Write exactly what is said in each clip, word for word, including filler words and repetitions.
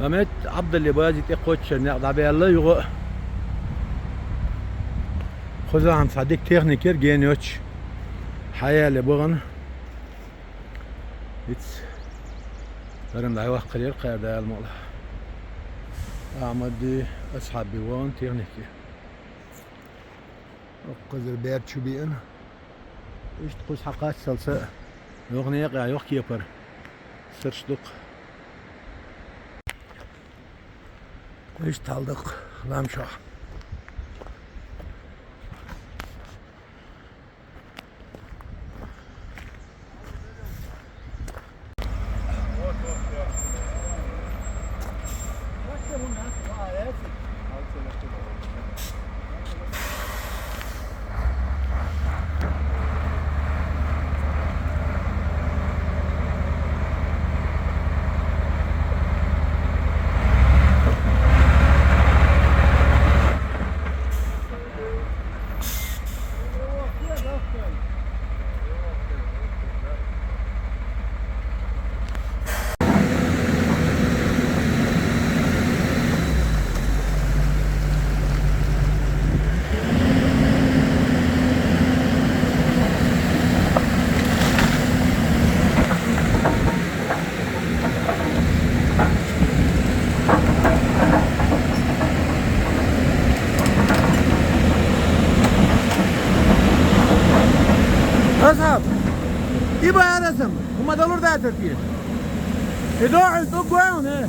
Амет Абдалли бази тӀе кхоччар некъ дӀабаьлла юха. Кхузахьа цхьа дика техника яр гена йоцуш. Хьаяьлла бахана. Иц. Барам дӀайоккхар яр кхара Дала мукъалахь. Ахьмади, Асхьаби вон техника. Оккхазар бер чу биъна. Иштта кхуза хьакхаччалца йохна некъа йохкепара. Сарш дукха. Иштта хьалдакха лам чохь. Асхьаб, и бара сам, хӀума далур дацар те? И дохьал тӀу гоьна, э?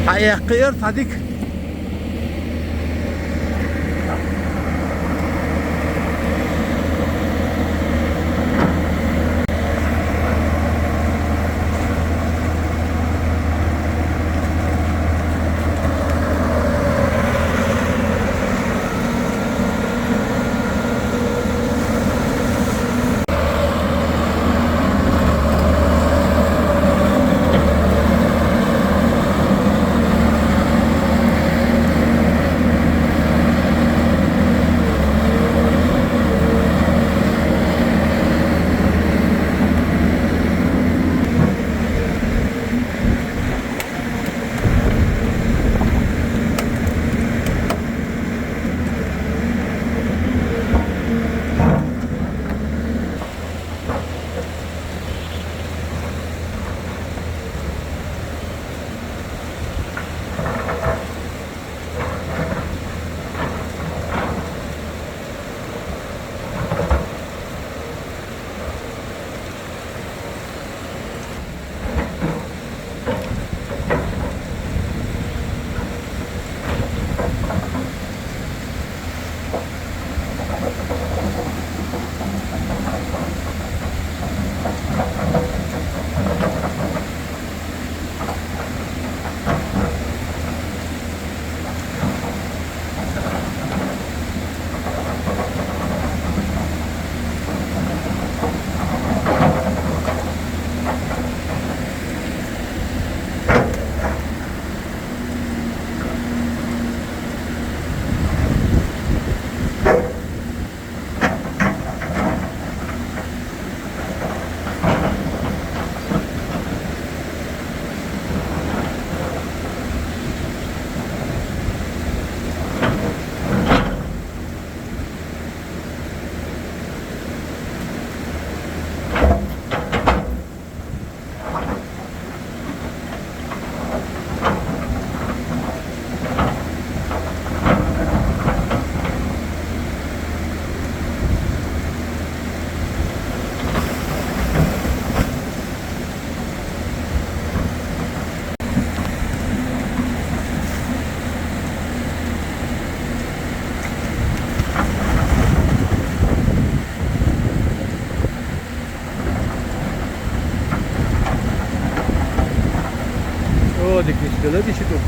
Ayakka yer sadik. О, дикиш геле диши куп.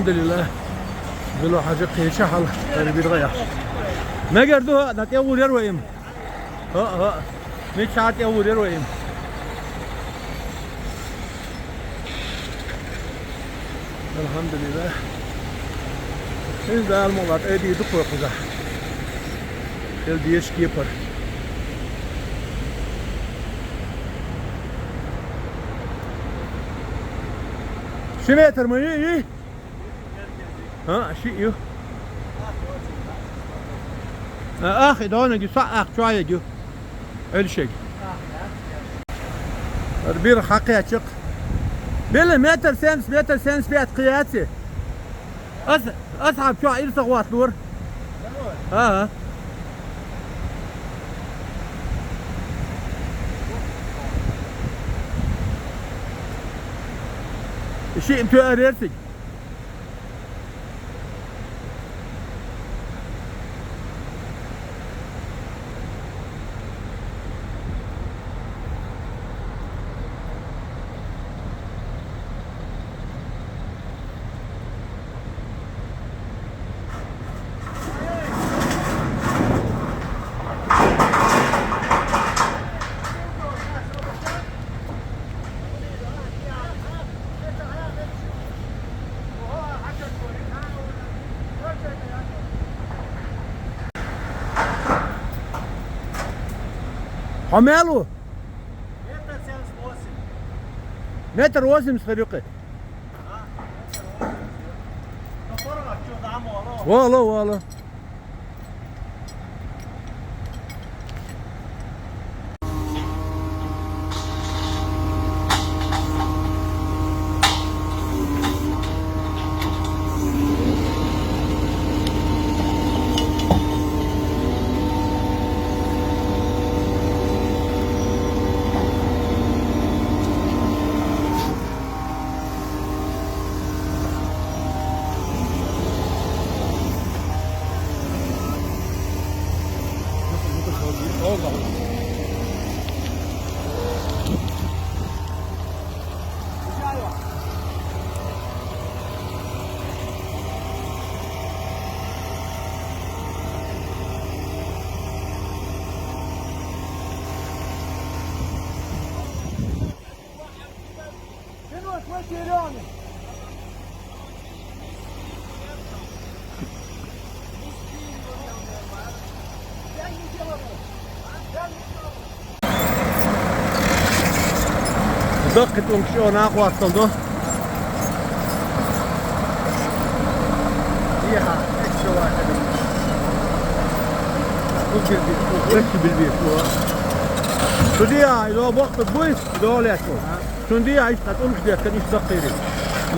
الحمد لله. Билал-Хьажа кхеча хьал, ара биргӀа яхаш. Мегар ду, хӀаъ, дӀа тӀе гӀур яр вай им. ХӀаъ, хӀаъ. Мичча тӀе гӀур яр вай им. الحمد لله. Из Дала мукъалахь, тӀе дийр ду кхузахь. Хила дезаш кепара. Ши метр ма ю, ю? ХӀаъ, шиъ ю. Ах, и донаг ю, схьа ах, чоягӀ ю. Ӏуьллушег. Ара биргӀа хьакхеча-кх. Билла метр семьдесят, метр семьдесят пять кхы яций? Ас, ас хьа чохь ирсах вац лора. ХӀаа. Шиъ тоьар яр цига. Хьо мел ву? Метр восемьдесят хир ю-кх. Вала, вала. Даккхийта ункаш чӀогӀа накъостал ду. Дехьа, эццо вац. Эццо билбеш, о. Цу дехьа, и догӀа боккха буй, и догӀа лаьцна. Цунна дехьа иштта цхьа тӀулгаш дехкан, иштта даккхийрий.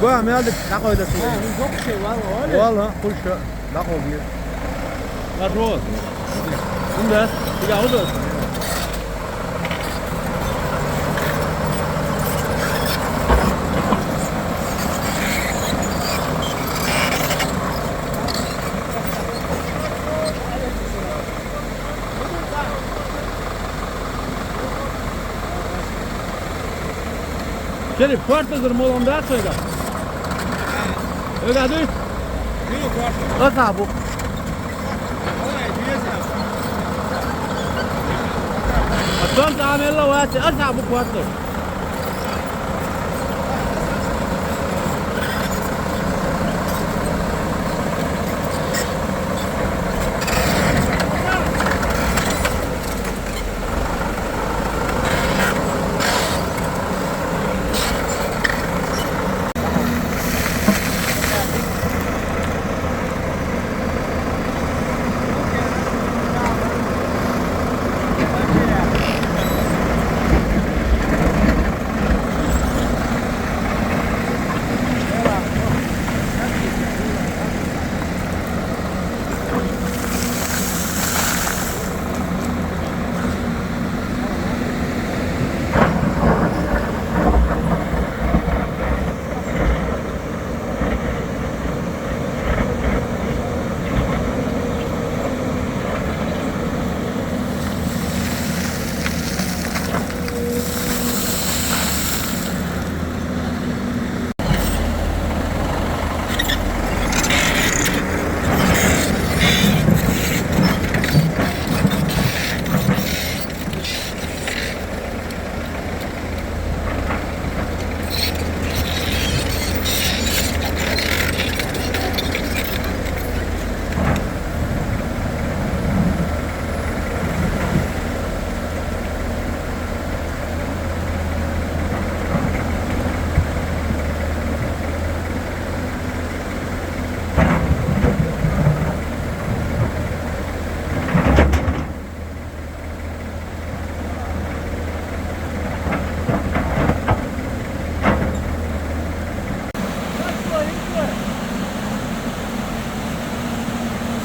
Гоа мел дика дӀакъовла цунна. А, ну, доккхий вала, вала. Вала, кхуьша дӀакъовла. Лар вон. ХӀунда? Цига хӀунда? Шериф, коьртазар муьлха дац вайга? Вайга дуй? Аса бу. Асан тамелла вац, аса бу коьртазар.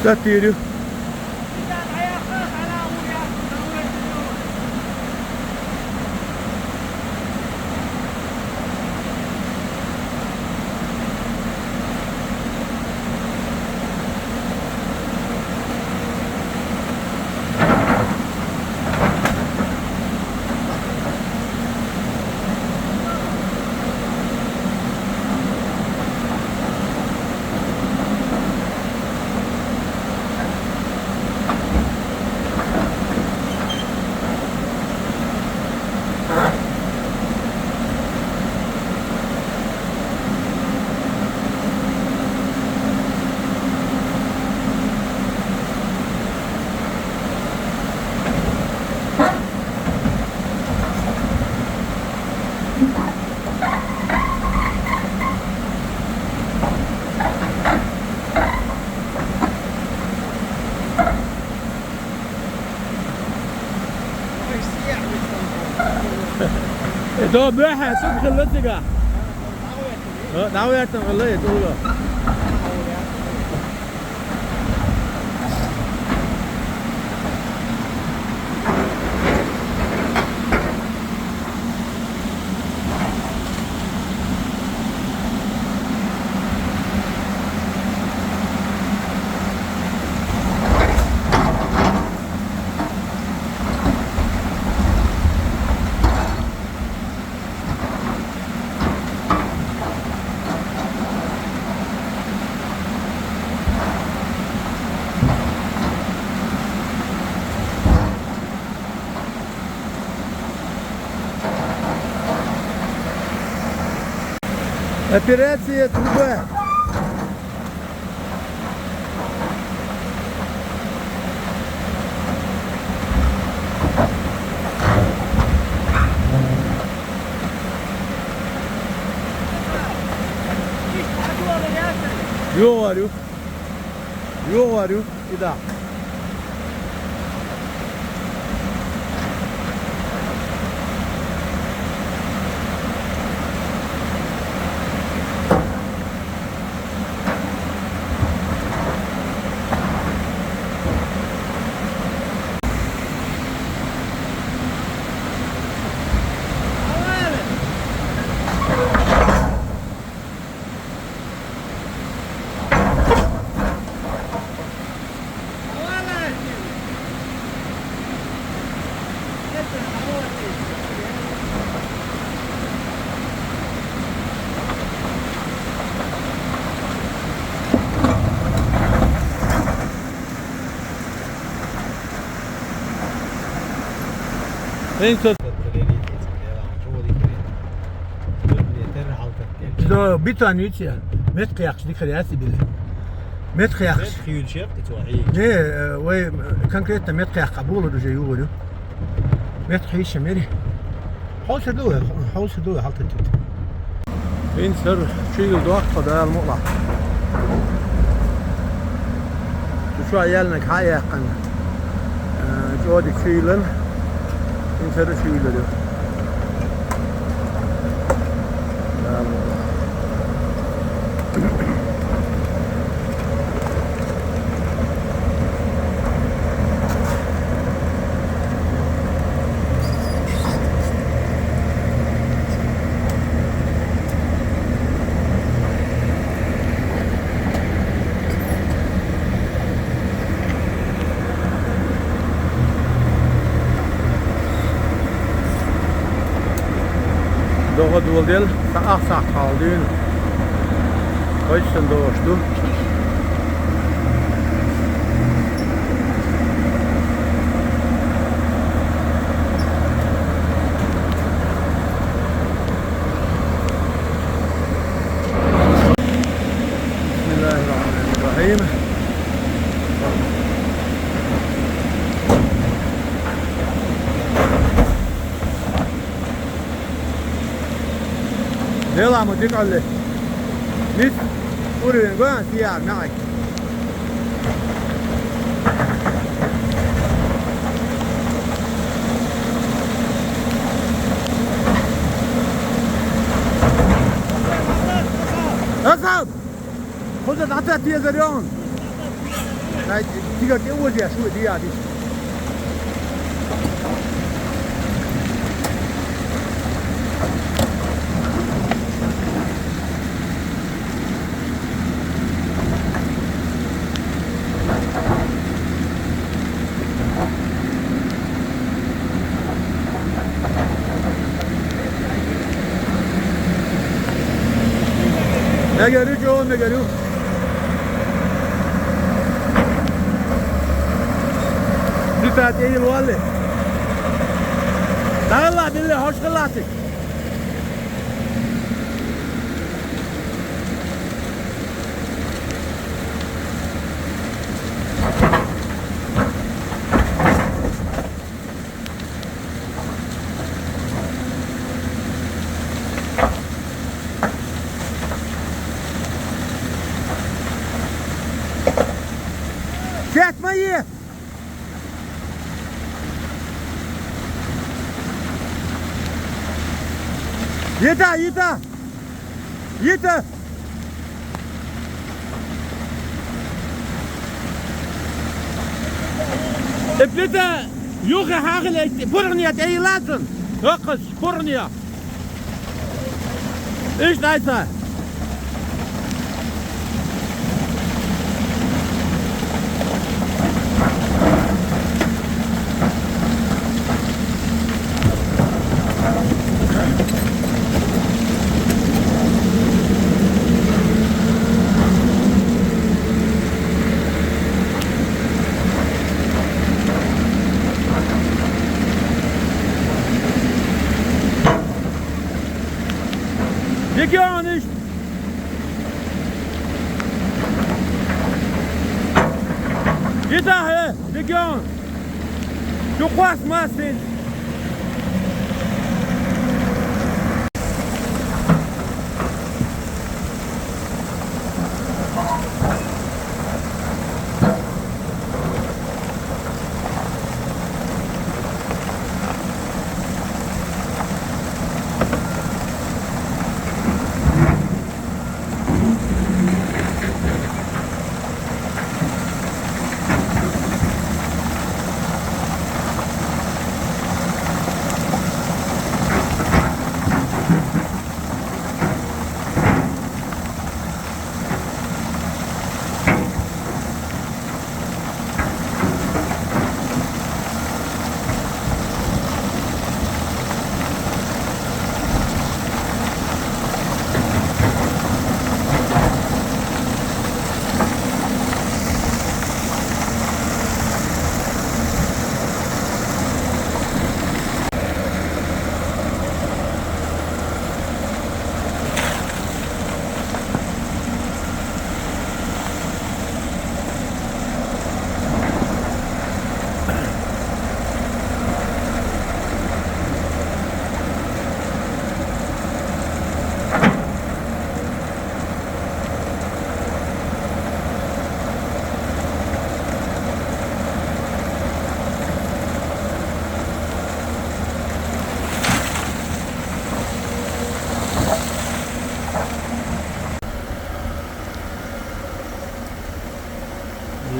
Таттирю. Ito, behe, tut khilatiga. Ha, dawo ya tan Allah ya tuga. Операция труба. Юугаар юу? Юугаар юу? Ида. Эн сот. Чё, битва ничья. Мет кыякш, не хрясь били. Мет кыякш. Мет хиюльчек, ты чё, эй? Не, э, вай, э, конкретно мет кыяк кабул уже югорю. Мет хиюльче мери. Хол сыр дуй, хол сыр дуй, халтын тют. Эн сэр чуйгыл дуак, подаял мула. Тучу аялнак хаяхкан. Э, чуодик чуйлын. Эн сэр чуйлын. Доходу болдел, саах саах калды. Точно дожду. بسم الله الرحمن الرحيم. Дела мы дикали. Мис уровень гуан сияр мяй. Асаб! Хода дата тиезарён. Ай, тӀигар тӀе оза яш ву, диядис. Мегеру, чӀо, мегеру. Плита тӀейил валли. Дагъалла билли, хӀош хиласи. Сеть мои! Еда, еда! Еда! Эплита юхи хӀагъилайти бургъния тӀейилацун. Вахъас бургъния. Иш дайца. Дикёныш! Ида хӀе, дикён! Шу хъвас масин!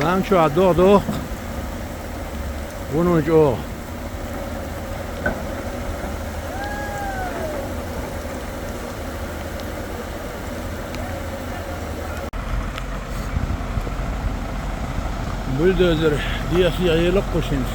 Лам чу а дох-дох. Вуно чӀо. Бульдозер диэс яйылыкъ кушинс.